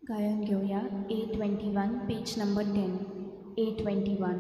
गायन घेवया A21 page number 10 A21.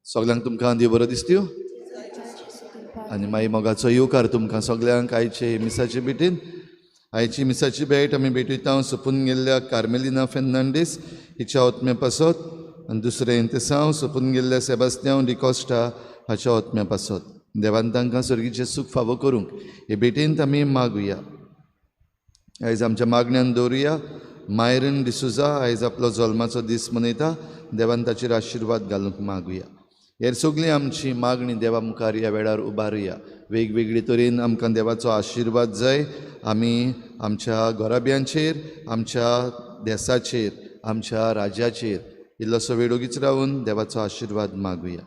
सगळ्यांक तुमकां देव बरो दिसत्यो आनी मागीर मोगाचो येवकार तुमकां सगळ्यांक आयचे मिसाचे भेटीन. आयची मिसाची भेट आमी भेटयता सोपून गेल्ल्या कार्मेलिना फेर्नांडीस हिच्या ओतम्या पासत आनी दुसरें इंतेसांव सोपून गेल्ल्या सेबास्त्यांव डिकॉस्टा हाच्या ओतम्या पासत. देवान तांकां सर्गीचें सूख फावो करूंक हे भेटींत आमी मागुया. आयज आमच्या मागण्यान दवरुया मायरन डिसुजा आयज आपलो जल्माचो दीस मनयता. देवान ताचेर आशिर्वाद घालूंक मागुया. हेर सगळीं आमची मागणी देवा मुखार ह्या वेळार उबारुया. वेगवेगळे तरेन आमकां देवाचो आशिर्वाद जाय. आमी आमच्या घराब्यांचेर, आमच्या देसाचेर, आमच्या राज्याचेर इल्लोसो वेळ ओगीच रावन देवाचो आशिर्वाद मागुया.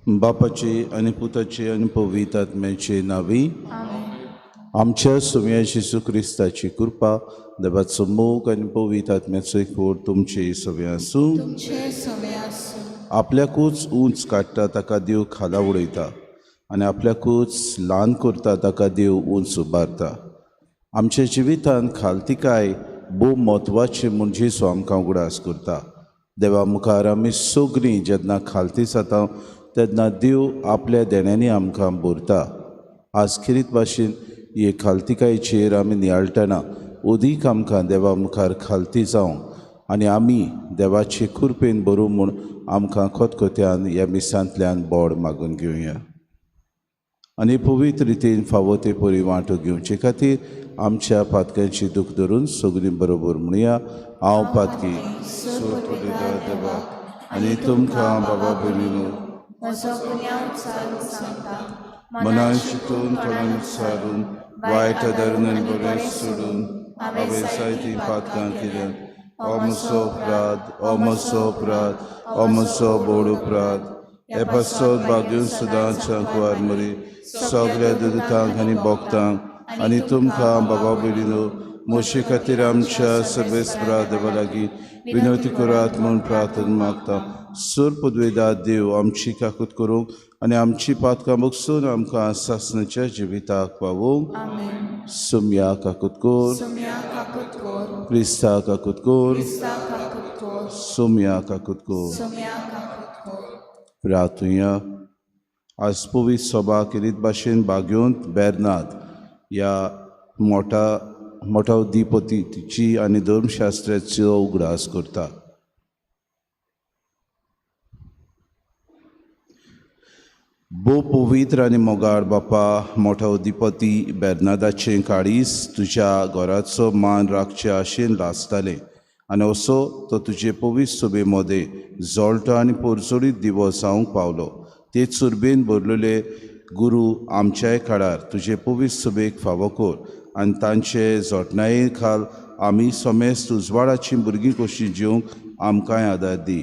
बापाचे आनी पुताचे आनी पवित्र आत्म्याचे नांवी आमच्या सुम्या जेजू क्रिस्ताची कृपा, देवाचो मोग आनी पवित्र आत्म्याचो एकवट तुमचे सगळे आसूं. आपल्याकूच उंच काडटा ताका देव खाला उडयता आनी आपल्याकूच ल्हान करता ताका देव उंच उबारता. आमच्या जिवितांत खालतिकाय भोव म्हत्वाची म्हूण जेजू आमकां उगडास करता. देवा मुखार आमी सगळीं जेन्ना खालती जाता तेन्ना देव आपल्या देण्यांनी आमकां भरता. आज खेरीत भाशेन हे खालतिकायेचेर आमी नियाळटना अदीक आमकां देवा मुखार खालती जावंक आनी आमी देवाचे कृपेन भरूं म्हूण आमकां खतखत्यान ह्या मिसांतल्यान बोड मागून घेवया आनी पवित्र रितीन फावो ते परी वांटो घेवचे खातीर आमच्या पातक्यांची दूख धरून सगळीं बरोबर म्हणुया. हांव पातकी देवा आनी तुमकां बाबा भयणीनो मनान शिकून तोंडान सारून वायट धरून आनी बरें सोडून हांवें जायतीं पातकां केल्यात. हो म्हजो अपराध, हो म्हजो अपराध, हो म्हजो बोड अपराध. हे पासत भाग्यून सदांच्या कुवार मरी सगळ्या दुतांक आनी भक्तांक आनी तुमकां बाबा भयणीनो म्हजे खातीर आमच्या सर्वेस्परा देवा लागीं विनवती करात म्हूण प्रार्थना मागता. सूर पदवेदार देव आमची काकूत करूंक आनी आमची पातकां बगसून आमकां सासणाच्या जिविताक पावोवंक. सुम्या काकूत कोर, क्रिस्ता काकूत कोर, सुम्या काकूत कोर. प्रार्थुया. आज पवित्र सभा केरीत भाशेन बागेवंत बेर्नाद ह्या मोठा मोठो दीपतीची आनी धर्मशास्त्राचो उगडास करता. भोव पवित्र आनी मोगाळ बापा, मोठो अधिपती बेर्नादाचें काळीज तुज्या घराचो मान राखचे आशेन लासतालें आनी असो तो तुजे पवित्र सभे मदें जळटो आनी पोरजोडीत दिवो जावंक पावलो. ते चुरबेन भरलेले गुरू आमच्याय काळार तुजे पवित्र सभेक फावो कर आनी तांचे जोटणाये खाल आमी समेस्त उजवाडाचीं भुरगीं कशीं जिवंक आमकांय आदार दी.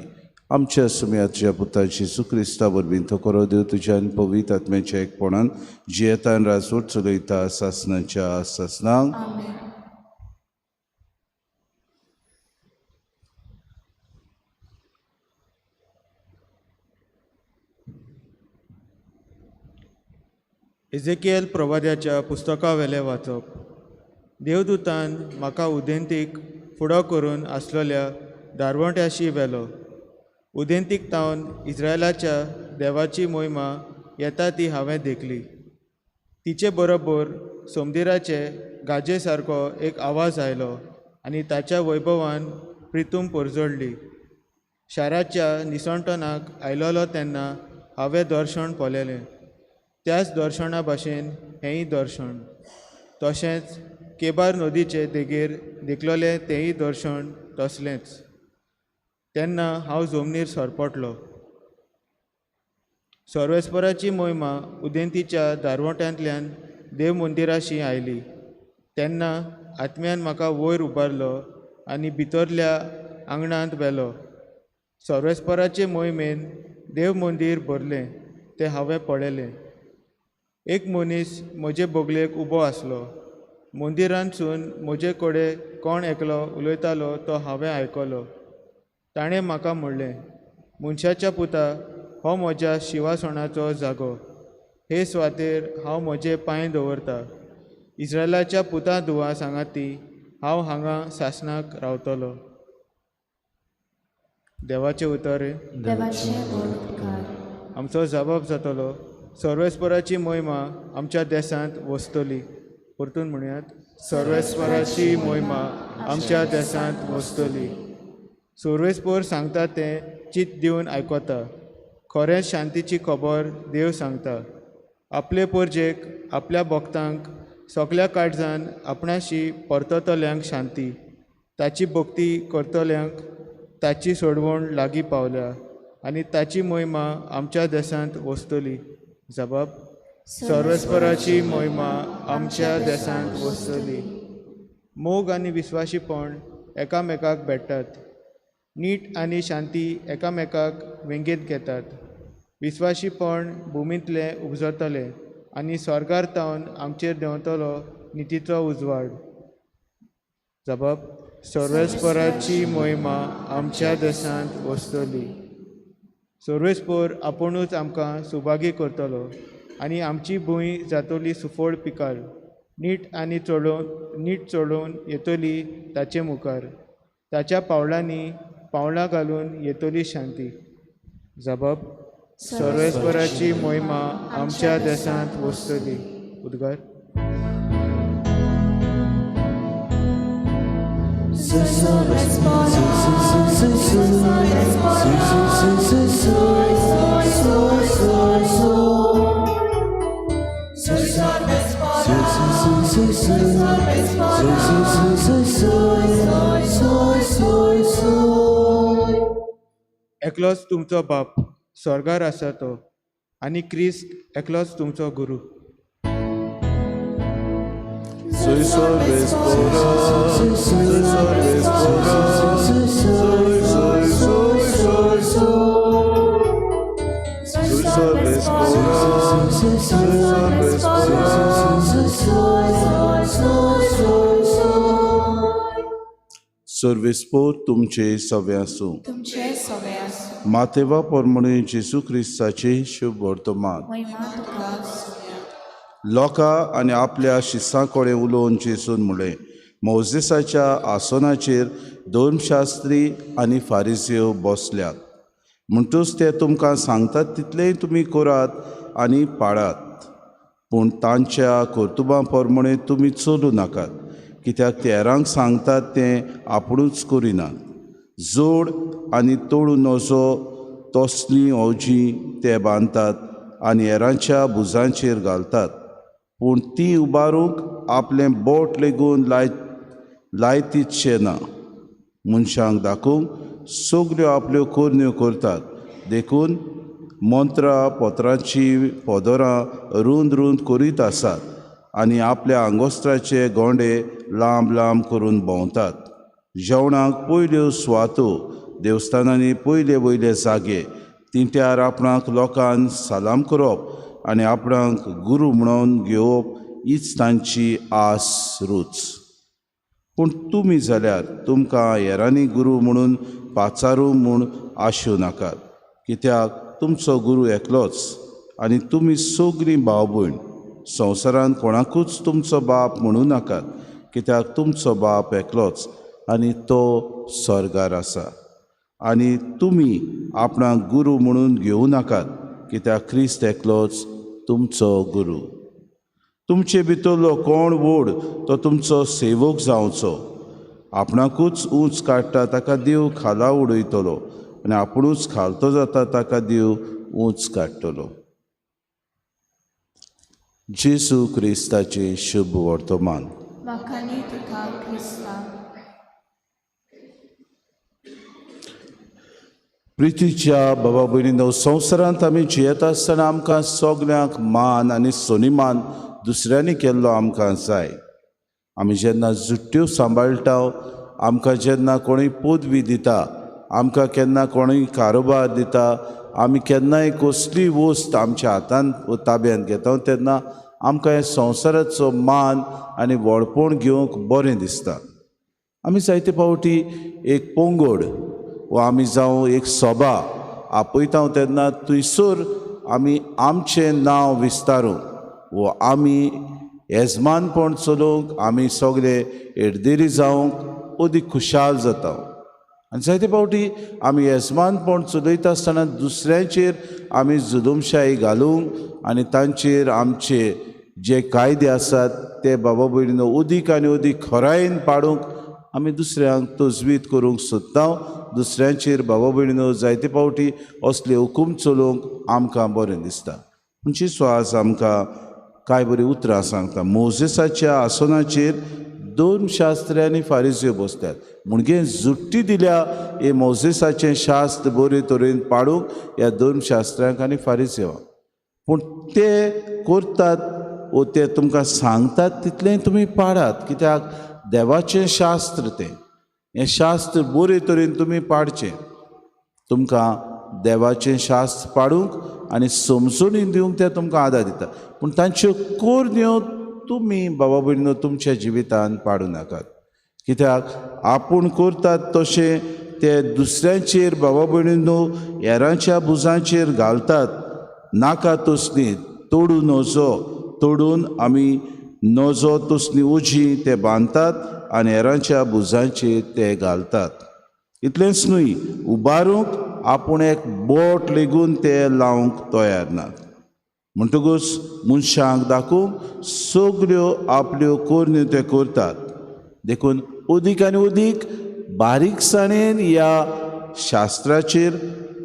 आमच्या सुम्याच्या पुता जेजू क्रिस्ता वरवीं तो करो देव तुज्या आनी पवित्र आत्म्याच्या एकपणान जियेतान राजवट चलयता सासनाच्या सासनांक. एझेकिएल प्रवाद्याच्या पुस्तकावेलें वाचप. देवदूतान म्हाका उदेंतीक फुडो करून आसलेल्या दारवंट्याशी व्हेलो. उदेंतीक तावन इस्रायलाच्या देवाची मोहिमा येता ती हांवें देखली. तिचे बरोबर सोमदिराचे गाजे सारको एक आवाज आयलो आनी ताच्या वैभवान प्रितूम परजळ्ळी. शाराच्या निसणटनाक आयलोलो तेन्ना हांवें दर्शन पळयलें. त्याच दर्शना भाशेन हेंय दर्शन, तशेंच केबार नदीचे देगेर देखलेलें तेंय दर्शन तसलेंच. तेन्ना हांव जमनीर सरपटलो. सर्वेस्पराची मोहिमा उदेंतीच्या दारवट्यांतल्यान देव मंदिराशी आयली. तेन्ना आत्म्यान म्हाका वयर उबारलो आनी भितरल्या आंगणांत व्हेलो. सर्वेस्पराचे मोहिमेन देव मंदीर भरलें तें हांवें पळयलें. एक मनीस म्हजे बगलेक उबो आसलो. मंदिरांतसून म्हजे कडेन कोण एकलो उलयतालो तो हांवें आयकलो. ताणें म्हाका म्हणलें, मनशाच्या पुता, हो म्हज्या शिवासणाचो जागो. हे सुवातेर हांव म्हजे पांय दवरता. इस्रायलाच्या पुता धुवा सांगाती हांव हांगा सासणाक रावतलो. देवाचें उतर. आमचो जबाब जातलो, सर्वेस्पराची मोहिमा आमच्या देशांत वसतली. परतून म्हणयात, सर्वेस्पराची मोहिमा आमच्या देशांत वसतली. सर्वेस्पर सांगता तें चित दिवन आयकता. खरेंच शांतीची खबर देव सांगता. आपले परजेक, आपल्या भक्तांक, सगल्या काळजान आपणाशी परततल्यांक शांती. ताची भक्ती करतल्यांक ताची सोडवण लागीं पावल्या आनी ताची मोहिमा आमच्या देशांत वसतली. जबाब, सर्वेस्पराची मोहिमा आमच्या देशांत वसतली. मोग आनी विस्वाशीपण एकामेकाक भेट्टात. नीट आनी शांती एकामेकाक वेंगेंत घेतात. विस्वाशीपण भुमींतलें उपजतलें आनी स्वर्गार तावन आमचेर देंवतलो नितीचो उजवाड. जबाब, सर्वेस्पराची मोहिमा आमच्या देशांत वसतली. सर्वेस्पर आपुणूच आमकां सुभागी करतलो आनी आमची भूंय जातली सुफळ पिकाळ. नीट आनी चलोवन नीट चलोवन येतली ताचे मुखार. ताच्या पावलांनी पावलां घालून येतली शांती. जबाब, सर्वेस्पराची मोहिमा आमच्या देशांत वसतली. उद्गार. एकलोच तुमचो बाप स्वर्गार आसा तो, आनी क्रिस्त एकलोच तुमचो गुरू. सर्वेस्पोर तुमचे सवे आसूं. मातेवा परमणे जेजू क्रिस्ताचे शुभ वर्तमान. लोकां आनी आपल्या शिसां कडेन उलोवन जेजून म्हणलें, मोजेसाच्या आसनाचेर धर्मशास्त्री आनी फारिजेव बसल्यात. म्हणटूच ते तुमकां सांगतात तितलेंय तुमी करात आनी पाळात, पूण तांच्या कर्तुबां प्रमाणे तुमी चलूं नाकात, कित्याक ते हेरांक सांगतात तें आपुणूच करिनात. जोड आनी तोडू नजो तसलीं अवजीं ते बांदतात आनी हेरांच्या भुजांचेर घालतात, पूण ती उबारूंक आपलें बोट लेगून लायतीचशें ना. मनशांक दाखोवंक सगल्यो आपल्यो करण्यो करतात, देखून मंत्रा पत्रांची पदरां रूंद रूंद करीत आसात आनी आपल्या आंगोस्त्राचे गोंडे लांब लांब करून भोंवतात. जेवणाक पयल्यो सुवातो देवस्थानांनी पयले वयले जागे, तिंट्यार आपणाक लोकान सलाम करप आनी आपणाक गुरू म्हणून घेवप हीच तांची आस रूच. पूण तुमी जाल्यार तुमकां हेरांनी गुरू म्हणून पाचारू म्हूण आशेवं नाकात, कित्याक तुमचो गुरू एकलोच आनी तुमी सगळीं भाव भयण. संवसारांत कोणाकूच तुमचो बाप म्हणूं नाकात, कित्याक तुमचो बाप एकलोच आनी तो स्वर्गार आसा. आनी तुमी आपणाक गुरू म्हणून घेवं नाकात, कित्याक क्रिस्त एकलोच तुमचो गुरू. तुमचे भितरलो कोण व्हड तो तुमचो सेवक जावचो. आपणाकूच ऊंच काडटा ताका देव खाला उडयतलो आनी आपुणूच खालतो जाता ताका देव ऊंच काडटलो. जेजू क्रिस्ताचें शुभ वर्तमान. वाखाणी तुका क्रिस्ता. प्रितीच्या बाबा भयणीनो, संवसारांत आमी जियेता आसतना आमकां सगल्यांक मान आनी सन्मान दुसऱ्यांनी केल्लो आमकां जाय. आमी जेन्ना जुट्ट्यो सांबाळटा, आमकां जेन्ना कोणूय पदवी दिता, आमकां केन्ना कोणूय कारोबार दिता, आमी केन्नाय कसलीय वस्त आमच्या हातान ताब्यांत घेता तेन्ना आमकां हे संवसाराचो मान आनी व्हडपण घेवंक बरें दिसता. आमी जायते फावटी एक पंगड वा आमी जावं एक सभा आपयता तेन्ना थंयसर आमी आमचें नांव विस्तारूंक वो आमी येजमानपण चलोवंक आमी सगळे एडदेरी जावंक अदीक खुशाल जाता. आनी जायते फावटी आमी येजमानपण चलयता आसतना दुसऱ्यांचेर आमी जुलुमशाही घालूंक आनी तांचेर आमचे जे कायदे आसात ते बाबा भयणीनो अदीक आनी अदीक खरायेन पाडूंक आमी दुसऱ्यांक तजवीज करूंक सोदता. दुसऱ्यांचेर बाबा भयणीनो जायते फावटी असले हुकूम चलोवंक आमकां बरें दिसता. म्हणजे स्वास आमकां कांय बरीं उतरां सांगता. मोजेसाच्या आसनाचेर दोन शास्त्री आनी फारिज्यो बसतात, म्हणजे जुट्टी दिल्या हे मोजेसाचें शास्त्र बरे तरेन पाडूंक ह्या दोन शास्त्र्यांक आनी फारिज्यांक. पूण ते करतात वो ते तुमकां सांगतात तितलें तुमी पाडात, कित्याक देवाचें शास्त्र तें, हें शास्त्र बरे तरेन तुमी पाडचें. तुमकां देवाचें शास्त्र पाडूंक आनी समजणी दिवंक ते तुमकां आदार दिता, पूण तांच्यो करण्यो तुमी बाबा भयणीनो तुमच्या जिवितान पाडूं नाकात, कित्याक आपूण करतात तशें ते दुसऱ्यांचेर बाबा भयणीनो हेरांच्या भुजांचेर घालतात. नाका तसली तोडूं नजो, तोडून आमी नजो तसली उजी ते बांदतात आनी हेरांच्या भुजांचेर ते घालतात. इतलेंच न्हय, उबारूंक आपूण एक बोट लेगून ते लावंक तयार नात. म्हणटकूच मनशांक दाखोवंक सगल्यो आपल्यो करण्यो ते करतात. देखून अदीक आनी अदीक बारीकसाणेन ह्या शास्त्राचेर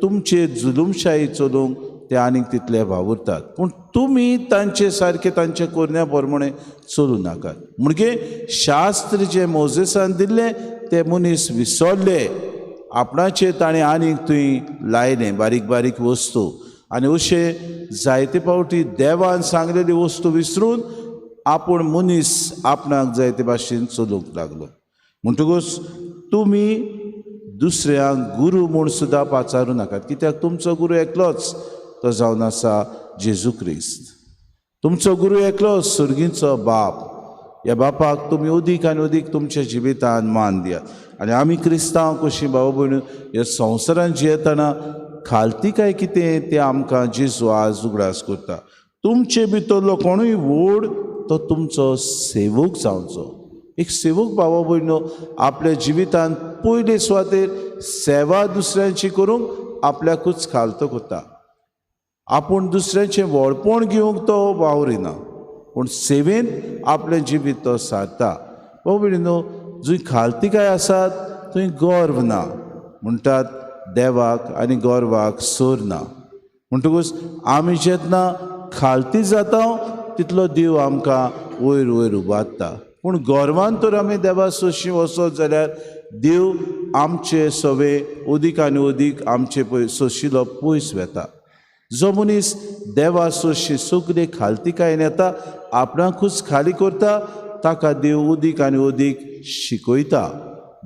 तुमचे जुलुमशाही चलोवंक ते आनीक तितले वावुरतात, पूण तुमी तांचे सारके तांच्या करण्या प्रमाणे चलूं नाकात. म्हणजे शास्त्र जें मोजेसान दिल्लें ते मनीस विसरले, आपणाचेर ताणें आनीक थंय लायलें बारीक बारीक वस्तू, आनी अशें जायते फावटी देवान सांगलेली वस्तू विसरून आपूण मनीस आपणाक जाय ते भाशेन चलूंक लागलो. म्हणटकूच तुमी दुसऱ्यांक गुरू म्हूण सुद्दां पाचारूं नाकात, कित्याक तुमचो गुरू एकलोच, तो जावन आसा जेजू क्रिस्त. तुमचो गुरू एकलोच, सर्गीचो बाप. ह्या बापाक तुमी अदीक आनी अदीक तुमच्या जिवितान मान दियात. आनी आमी क्रिस्तांव कशीं भाव भयण ह्या संवसारांत जियेतना खालती काय कितें तें आमकां जेजू आज उगडास करता. तुमचे भितरलो कोणूय व्हड तो तुमचो सेवक जावचो. एक सेवक भावा भयणो आपल्या जिवितांत पयले सुवातेर सेवा दुसऱ्यांची करूंक आपल्याकूच खालतो करता. आपूण दुसऱ्यांचें व्हडपण घेवंक तो वावरिना, पूण सेवेन आपलें जिवीत तो सारता. भाव भयणीनो, जंय खालतिकाय आसात थंय गर्व ना, म्हणटात देवाक आनी गर्वाक सर ना. म्हणटकूच आमी जेन्ना खालती जाता तितलो देव आमकां वयर वयर उबारता. पूण गर्वान तर आमी देवा सोशी वचत जाल्यार देव आमचे सवे अदीक आनी अदीक आमचे पय सोशिलो पयस वेता. जो मनीस देवा सोशी सगळे खालतिकायेन येता, आपणाकूच खाली करता, ताका देव अदीक आनी अदीक शिकयता.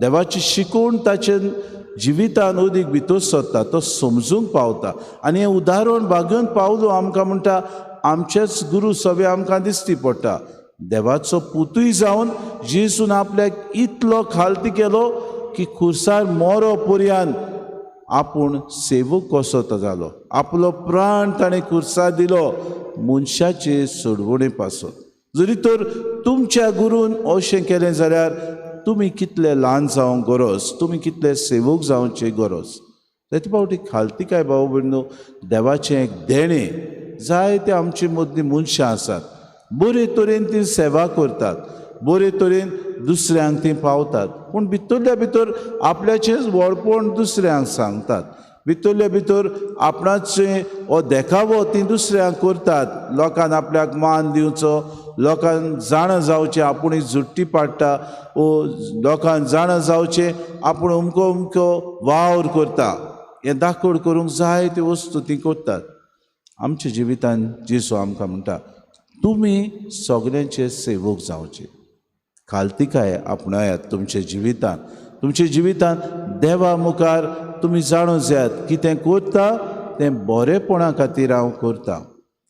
देवाची शिकवण ताचे जिवितान उदीक भितर सरता तो समजूंक पावता. आनी हें उदाहरण भागोवन पावलो आमकां म्हणटा आमचेच गुरू सगळे आमकां दिसती पडटा. देवाचो पुतूय जावन जेजून आपल्याक इतलो खालती केलो की खुर्सार मोरो पर्यान आपूण सेवक कसो तो जालो. आपलो प्राण ताणें खुर्सार दिलो मनशाचे सोडवणे पासत. जरी तर तुमच्या गुरून अशें केलें जाल्यार तुमी कितले ल्हान जावंक गरज, तुमी कितले सेवक जावचे गरज. जायते फावटी खालतिकाय भाव भयणीनो देवाचें एक देणें. जायते आमचे मदलीं मनशां आसात, बरे तरेन ती सेवा करतात, बरे तरेन दुसऱ्यांक ती पावतात, पूण भितरल्या भितर आपल्याचेंच व्हडपण दुसऱ्यांक सांगतात, भितरल्या भितर आपणाचें हो देखावो ती दुसऱ्यांक करतात. लोकांक आपल्याक मान दिवचो, लोकांक जाणा जावचें आपूण ही जुट्टी पाडटा, ओ लोकांक जाणा जावचें आपूण अमको अमको वावर करता, हें दाखोड करूंक जाय त्यो वस्तू ती करतात. आमच्या जिवितान जेजू आमकां म्हणटा तुमी सगल्यांचे सेवक जावचे. खालतिकाय आपणायात तुमच्या जिवितान. तुमच्या जिवितान देवा मुखार तुमी जाणून जायात कितें करता तें बरेपणा खातीर हांव करता,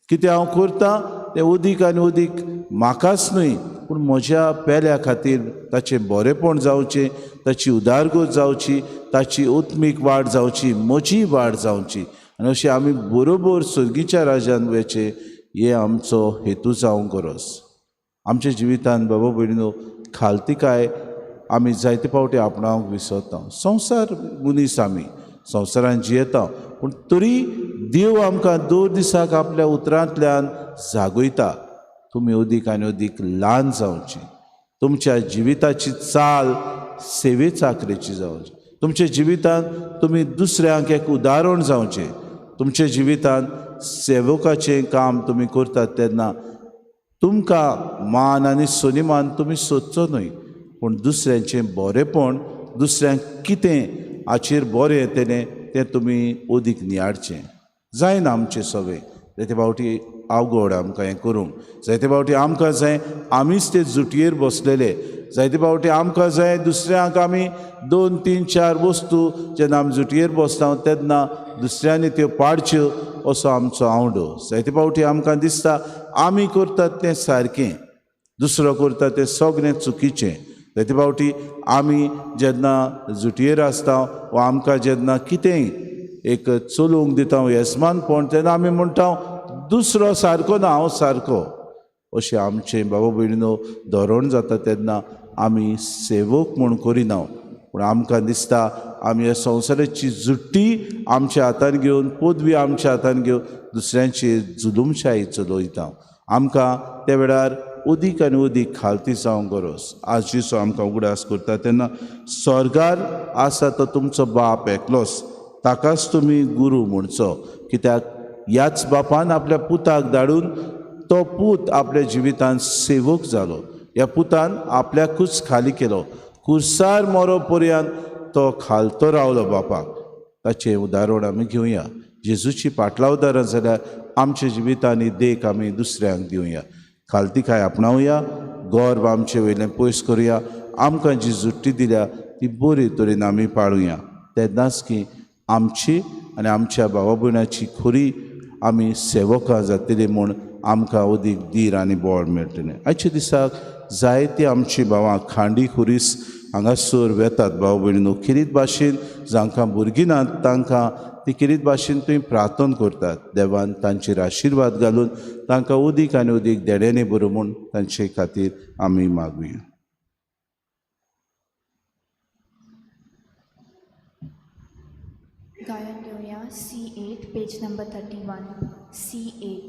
कितें हांव करता तें उदीक आनी उदीक म्हाकाच न्हय पूण म्हज्या पेल्या खातीर ताचें बरेपण जावचें, ताची उदारगत जावची, ताची उत्मीक वाड जावची, म्हजी वाड जावची. आनी अशें आमी बरोबर सर्गीच्या राज्यान वचचें हें आमचो हेतू जावंक गरज. आमच्या जिवितान बाबा भयणीनो खालतिकाय आमी जायते फावटी आपणावंक विसरता. संवसार मनीस आमी संवसारान जियेता, पूण तरी देव आमकां दर दिसाक आपल्या उतरांतल्यान जागयता. तुमी अदीक आनी अदीक ल्हान जावची, तुमच्या जिविताची चाल सेवे चाकरेची जावची, तुमच्या जिवितान तुमी दुसऱ्यांक एक उदाहरण जावचें. तुमच्या जिवितान सेवकाचें काम तुमी करतात तेन्ना तुमकां मान आनी सनिमान तुमी सोदचो न्हय, पूण दुसऱ्यांचें बरेपण, दुसऱ्यांक कितें हाचेर बरें येतलें तें तुमी अदीक नियाळचें. जायना आमचें सगळें जायते फावटी अवघड आमकां हें करूंक, जायते फावटी आमकां जाय आमीच ते जुटयेर बसलेले, जायते फावटी आमकां जाय दुसऱ्यांक आमी 2 3 4 वस्तू जेन्ना आमी जुटयेर बसता तेन्ना दुसऱ्यांनी त्यो पाडच्यो असो आमचो आवडो. जायते फावटी आमकां दिसता आमी करतात तें सारकें, दुसरो करता तें सगळें चुकीचें. जायते फावटी आमी जेन्ना जुटयेर आसता वा आमकां जेन्ना कितेंय एक चलोवंक दिता येजमानपण तेन्ना आमी म्हणटा दुसरो सारको ना, हांव सारको. अशें आमचें बाबा भयणीनो धोरण जाता तेन्ना आमी सेवक म्हूण करिना, पूण आमकां दिसता आमी ह्या संवसाराची जुट्टी आमच्या हातान घेवन, पदवी आमच्या हातान घेवन दुसऱ्यांची जुलूमशाही चलयता. आमकां त्या वेळार अदीक आनी अदीक खालती जावंक गरज. आज जेजू आमकां उगडास करता तेन्ना स्वर्गार आसा तो तुमचो बाप एकलोच, ताकाच तुमी गुरू म्हणचो, कित्याक ह्याच बापान आपल्या पुताक धाडून तो पूत आपल्या जिवितान सेवक जालो. ह्या पुतान आपल्याकूच खाली केलो, कुर्सार मरो पर्यंत तो खालतो रावलो बापाक. ताचें उदाहरण आमी घेवया. जेजूची पाटलावदारां जाल्यार आमच्या जिवितांनी देख आमी दुसऱ्यांक दिवया. खालतिकाय आपणावया, गर्व आमचे वयल्यान पयस करुया, आमकां जी जुट्टी दिल्या ती बरी तरेन आमी पाळुया. तेन्नाच की आमची आनी आमच्या भावा भयणाची खरी आमी सेवकां जातली म्हूण आमकां अदीक धीर आनी बळ मेळटलें. आयच्या दिसाक जायती आमची भावां खांडी खुरीस हांगासर वेतात भाव भयणीनो. खेरीत भाशेन जांकां भुरगीं नात तांकां ती खेरीत भाशेन थंय प्रार्थना करतात. देवान तांचेर आशिर्वाद घालून तांकां अदीक आनी अदीक देड्यांनी बरो म्हूण तांचे खातीर आमी मागुया. गायन घेवया C8 page number 31 C8.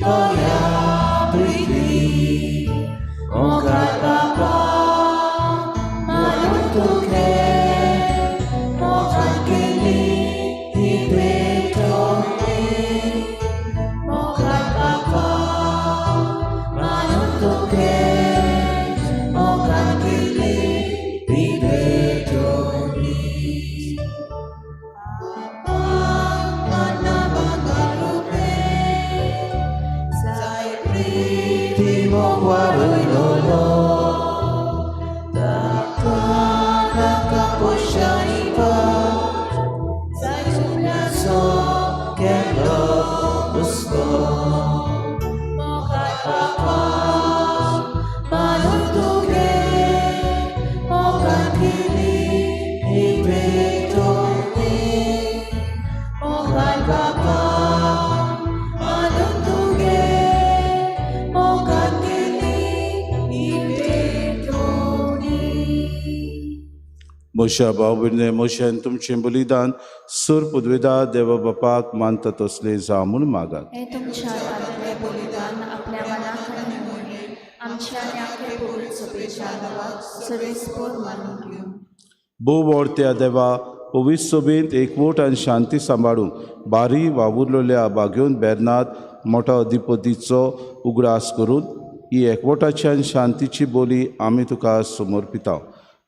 Toya, ती मोग वाडयलोलो ताका नाका पोशायपा जायसो केलो हुस्को मोगाय बापा मानून तुगे मोगान केली ही भेटवणी मोगाय बापा मानून तुगे मोगान केली ही भेटवणी. मोशा भाव भयणीं, मोशान तुमचें बलिदान सूर पुदवेदा देवा बापाक मानता तसलें जावं म्हूण मागात. हे तुमच्या हातांतलें बलिदान आपल्या मनाक आनी मोहिमेक आमच्या आनी आख्या पवित्र सभेच्या नांवाक सर्वेस्पर मानून घेवं. भोव व्हड त्या देवा पवित्र सभेंत एकवट आनी शांती सांबाळूंक बारी वावुरलेल्या बागेवन बेर्नाद मोठो अधिपतीचो उगडास करून ही एकवटाची आनी शांतीची बोली आमी तुका समर्पिता.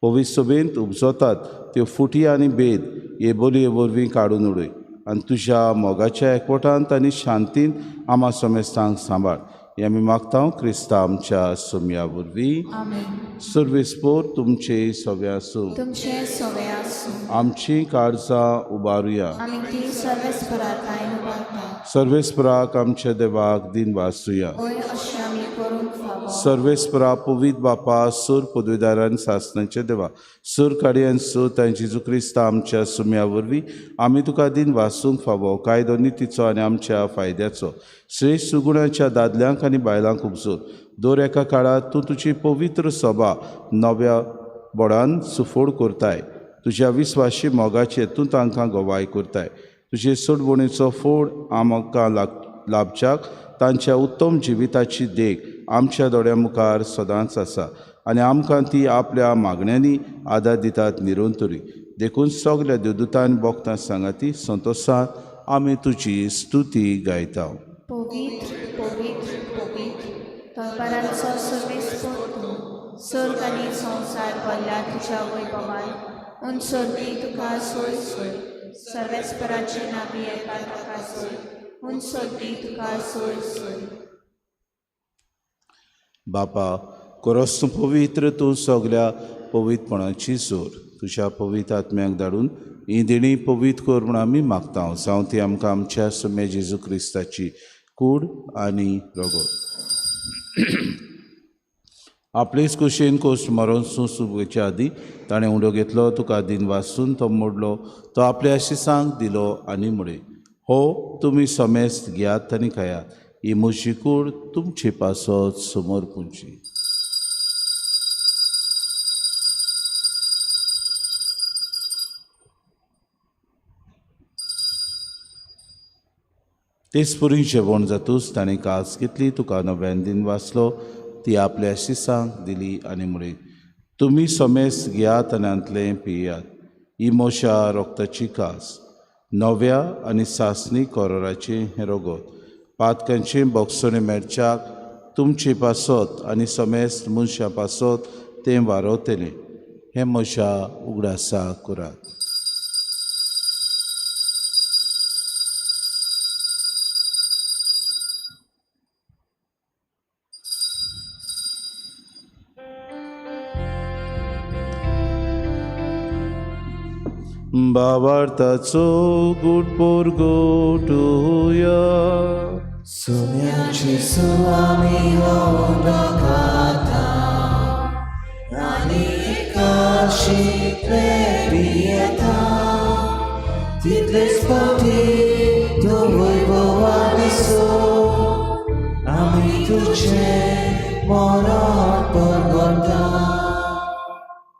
पवित्र सभेंत उपजतात त्यो फुटी आनी भेद हे बोलये वरवीं काडून उडय आनी तुज्या मोगाच्या एकवटांत आनी शांतींत आमा समेस्तांक सांबाळ. हें आमी मागता क्रिस्ता आमच्या सोमया वरवीं. आमेन. सर्वेस्पोर तुमचे सवे आसूं. तुमचे सवे आसूं. आमची काळजां उबारुया. आमी ती सर्वेस्पराक उबारता. सर्वेस्पराक आमच्या देवाक दिन वाचुया. होय, अशें आमी करूंक फावो. सर्वेस्परा पवित्र बापा सूर पदवीदारान सासणाचे देवा सूर काडयान सूत आनी जेजू क्रिस्ता आमच्या सुम्या वरवीं आमी तुका दिन वाचूंक फावो कायदो नितीचो आनी आमच्या फायद्याचो श्रेश्ठ सुगुणाच्या दादल्यांक आनी बायलांक उपजून दर एका काळांत तूं तुजी पवित्र सभा नव्या बोडान सुफोड करताय. तुज्या विस्वाशी मोगाचे तूं तांकां गवाय करताय. तुजे सोडवणेचो फोड आमकां लाभच्याक तांच्या उत्तम जिविताची देख आमच्या दोळ्यां मुखार सदांच आसा आनी आमकां ती आपल्या मागण्यांनी आदार दितात निरंतरी. देखून सगल्या देवदूतान बोगतां सांगाती संतोसान आमी तुजी स्तुती गायता. पवित्र पवित्र पवित्र दरबारांचो सर्वेस्पर तूं, सर्ग आनी संवसार भरल्या तुज्या वैभवान. उन सर्गी तुका सोय सोय, सर्वेस्पराचे नावी येता ताका सोय, उन सर्गी तुका सोय सोय. बापा कोरस तूं पवित्र, तूं सगल्या पवित्रपणाची जोर. तुज्या पवित्र आत्म्याक धाडून ही देणी पवित्र कर म्हूण आमी मागता. जावं ती आमकां आमच्या सुम्या जेजू क्रिस्ताची कूड आनी रगत. आपलेच कुशेन कोश मरोन सुबेच्या आदी ताणें उंडो घेतलो, तुका दिन वासून तो मोडलो, तो आपल्या आशिसांक दिलो आनी म्हळें, हो तुमी समेस्त घेयात आनी खायात, ही म्हजी कूड तुमचे पासत समर्पूंची. तेच पुरी जेवण जातूच ताणें कास घेतली, तुका नव्यान दिन वाचलो, ती आपल्या शिसांक दिली आनी म्हळें, तुमी समेस्त घेयात आनी हांतलें पियात, ही म्हज्या रोगताची कास, नव्या आनी सासणी कोरोराचें हें रगत, पातकांचें बोगसणें मेळच्याक तुमचे पासत आनी समेस्त मनशां पासत तें वारवतलें. हें म्हज्या उगडासा करात. भावार्थाचो गुट पोरगोटुया. सुम्याची सुवामी होऊन खाता आनी एकाशीतले पियेता तितलेच फावटी तूं वैभवा दिसो आमी तुजें मरण परगटा.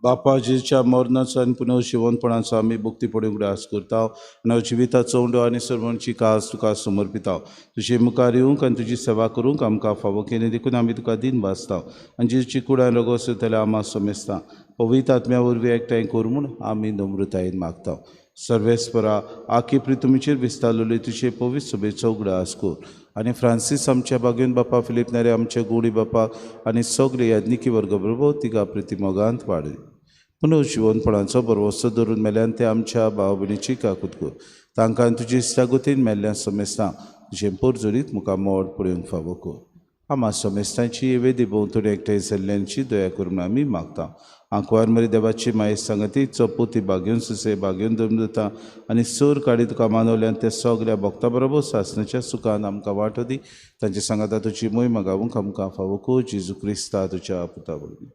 बापा जेच्या मरणाचो आनी पुनर्जिवनपणाचो आमी भक्तीपणी उगडास करता आनी जिविताचो उंडो आनी सर्वांची कास तुका समर्पिता. तुजे मुखार येवंक आनी तुजी सेवा करूंक आमकां फावो केली देखून आमी तुका दिन भासता आनी जेची कुडान रोगोस जाल्यार आमा समेस्ता पवित्र आत्म्या वरवीं एकठांय कर म्हूण आमी नम्रतायेन मागता. सर्वेस्परा आखी प्रितुमीचेर विस्तारलेली तुजे पवित्र सभेचो उगडास कर आनी फ्रांसीस आमच्या बागेन बापा, फिलीप नेरे आमच्या गोडी बापा आनी सगळे याज्ञिकी वर्ग बरोबर तिका प्रितिमोगांत वाडय. पुनर्जिवनपणाचो बरवसो धरून मेल्यान ते आमच्या भाव भयणीची काकूत कर, तांकां तुजी इश्टागतीन मेल्ल्या समेस्तां तुजें पोरजोरीत मुखार मोड पळोवंक फावो कर. आमा समेस्तांची वेदी भोंवतणी एकठांय जाल्ल्यांची दया करून आमी मागता. आंकवार मरी देवाची माये सांगती चपुती बागेवन सुसे बागेवन दमदता आनी सोर काडी तुका मानवल्यान त्या सगल्या भक्ता बरोबर सासणाच्या सुखान आमकां वांटो दी. तांचे सांगाता तुजी मोहिमा गावूंक आमकां फावो को जेजू क्रिस्ता तुज्या पुता वरवीं.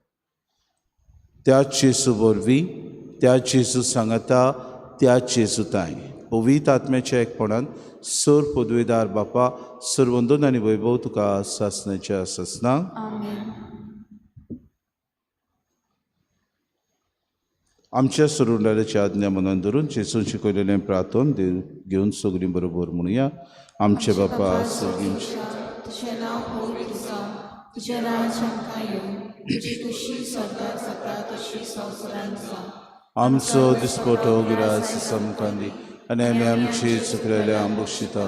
त्याच जेजू वरवीं, त्याच जेजू सांगाता, त्याच जेजू ताय पवित्र आत्म्याच्या एकपणान सोर पदवेदार बापा सर्वंदन आनी वैभव तुका सासणाच्या सासणाक. आमेन. आमच्या सरुंडाराची आज्ञा मनान धरून जेजून शिकयलेलें प्रार्थन घेवन सगळीं बरोबर म्हणुया. आमचे बापा सगळींचे तुझें नांव पवित्र जावं, तुजें राज्य आमकां येवं, तुजी खुशी स्वर्गार जाता तशी संवसारांत जावं. आमचो दिसपटो गिरास आमकां दी आनी आमी आमची चुकलेल्या बक्षिता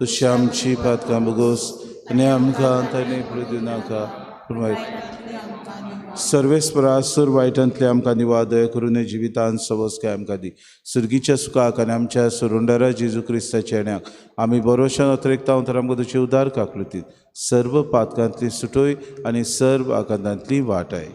तशी आमची पातकां भोगोस आनी आमकां ताणें पडूं नाका पूण सर्वेस्परा सूर वायटांतले आमकां निवा दया करून जिवितान सवस्काय आमकां दी. सुर्गीच्या सुखाक आनी आमच्या सुरुंडारा जेजू क्रिस्ताच्या येण्याक आमी बरोशान अतरेकता तर आमकां तुजी उदार काकलुतीत सर्व पातकांतली सुटोय आनी सर्व आकांतांतली वाटाय.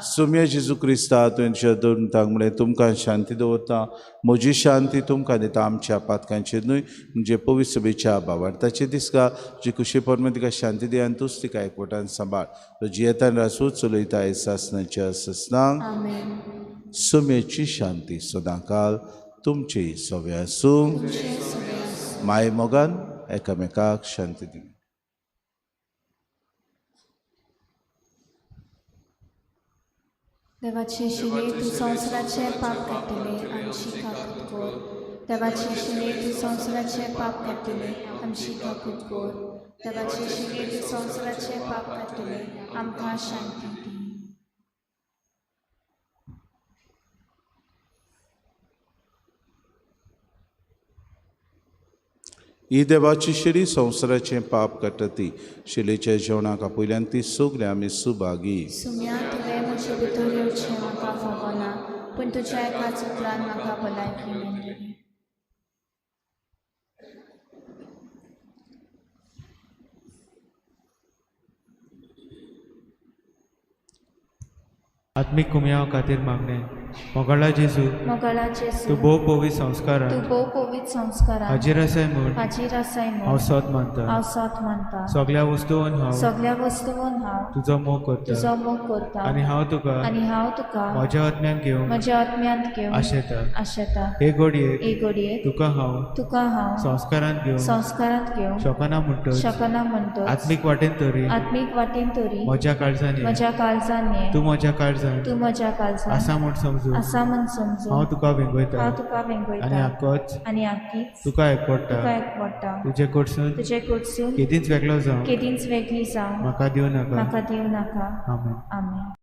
सुम्या जेजू क्रिस्ता तुवें दोन तांक म्हळें तुमकां शांती दवरता, म्हजी शांती तुमकां दिता, आमच्या पातकांचेर न्हय म्हणजे पवित्र सभेच्या भावार्थाचे दिसका जी कुशी परमे तिका शांती दी आनी तूंच तिका एकवटान सांबाळ. तो जियेतान रासू चलयता सासणाच्या ससनांक. सुम्याची शांती सदांकाल तुमची सवे आसूं. माय मोगान एकामेकाक शांती दी. देवाचे शिले तूं संवसाराचें पाप काडटले आमची काकूत कर. देवाचे शिले तूं संवसाराचें पाप काडटले आमची काकूत कर. देवाचे शिले तूं संवसाराचें पाप काडटले आमकां शांती दी. ही देवाची शिरी संवसाराचें पाप काडटा ती शिलेच्या जेवणाक आपयल्यान ती सगळीं आमी सुभागी. सुम्या तुवें म्हजे भितर येवचें म्हाका फावना, पूण तुज्या एकाच उतरान म्हाका भलायकी मेळटली. आत्मीक कुमयाव खातीर मागणें. मोगाळा जेजू, मोगाळा जेजू, तूं भोव पवित्र संस्कारान, तूं भोव पवित्र संस्कारान हाजीर आसाय म्हूण, हाजीर आसाय म्हूण हांव सत मानता, हांव सत मानता. सगळ्या वस्तून हांव, सगळ्या वस्तून हांव तुजो मोग करता, तुजो मोग करता आनी हांव तुका, आनी हांव तुका म्हज्या आत्म्यान घेवन, म्हज्या आत्म्यांत घेवन आशेता, आशेता. हे घडयेक, हे घडयेक तुका हांव, तुका हांव संस्कारांत घेवन, संस्कारांत घेवन शकना म्हणटच, शकना म्हणटच, आत्मीक वाटेन तरी, आत्मीक वाटेन तरी म्हज्या काळजान, म्हज्या काळजान ये, तूं म्हज्या काळजान, तूं म्हज्या काळजान आसा म्हूण समजून, आसा म्हूण समजून हांव तुका वेंगयता, हांव तुका वेंगयता आनी आकोच, आनी आकीच तुका एकवडटा, तुका एकवडटा. तुजे कडसून, तुजे कडसून केदींच वेगळो जावं, केदींच वेगळी जावं म्हाका दिवं नाका, म्हाका दिवं नाका. आमेन. आमेन.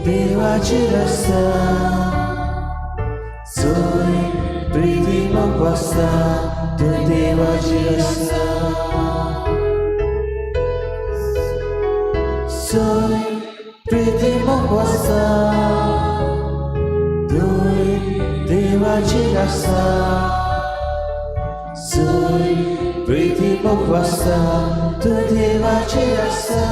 देवाची रस्ता सोय प्रिती मोग वसता तूं देवाची रस्ता सोय प्रिती मोग वसता तूं देवाची रस्ता सोय प्रिती मोग वसता तूं देवाची रस्ता.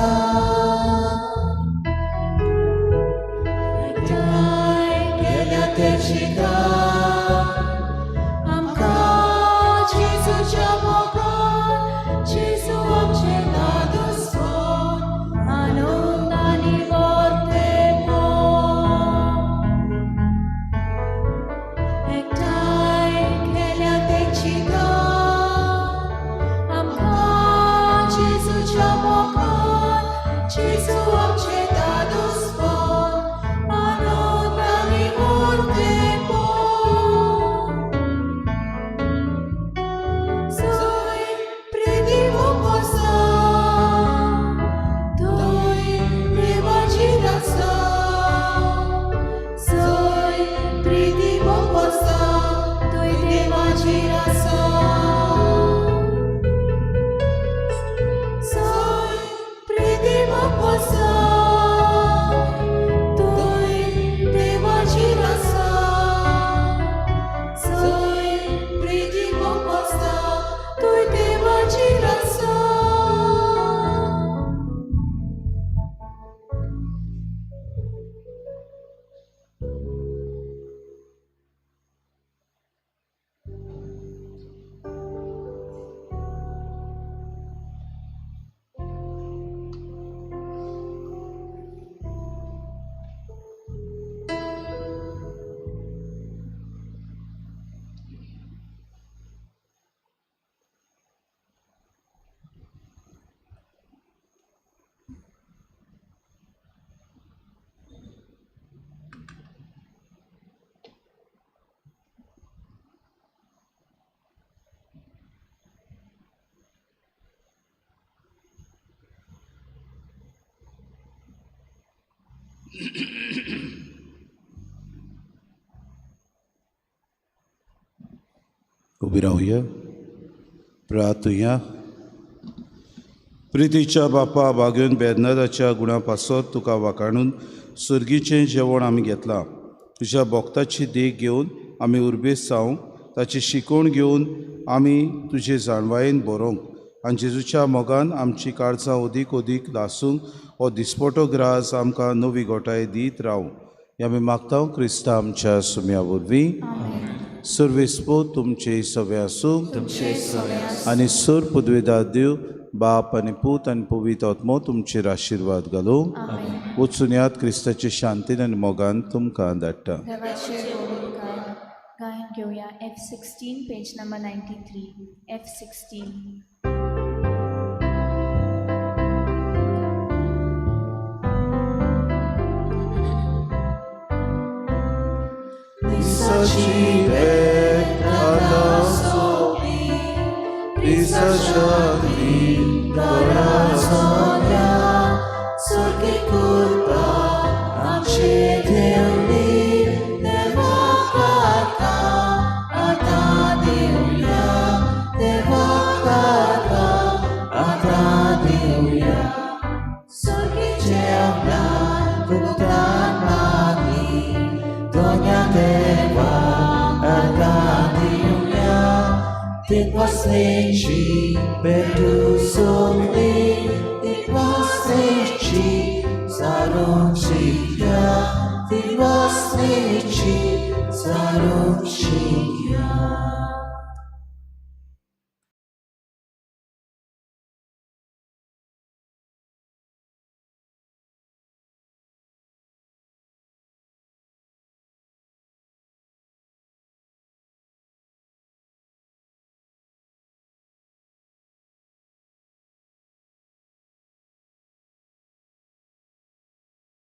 उबी रावया, प्रार्थुया. प्रितीच्या बापा, बागेवन बेर्नादाच्या गुणा पासत तुका वाखाणून सर्गीचें जेवण आमी घेतलां. तुज्या भक्ताची देख घेवन आमी उर्बेस्त जावंक, ताची शिकवण घेवन आमी तुजे जाणवायेन बरोवंक आनी जेजूच्या मोगान आमची काळजां अदीक अदीक लासूंक हो दिसपटो ग्रास आमकां नवी गोठाय दीत रावूं. हे आमी मागता क्रिस्ता आमच्या सुम्या वरवीं. सर्वेस्पो तुमचे सगळे आसूं आनी सर पुदवेदार देव बाप आनी पूत आनी पवित्र आत्मो तुमचेर आशिर्वाद घालूं. वचून यात क्रिस्ताचे शांतीन आनी मोगान तुमकां धाडटा. देवाचे उपकार. गायन घेवया F16 page number 93. F16. मिसाची भेट आतां सोंपली, मिसा शांती सोन्या सुखी कुरपा आमचे देवली देवा काका आतां दिवया, देवा काका आतां दिवया. सुखी जेवणान भुगतान मागली दोन्या देवा आतां दिवया, तितवसलेची भेटू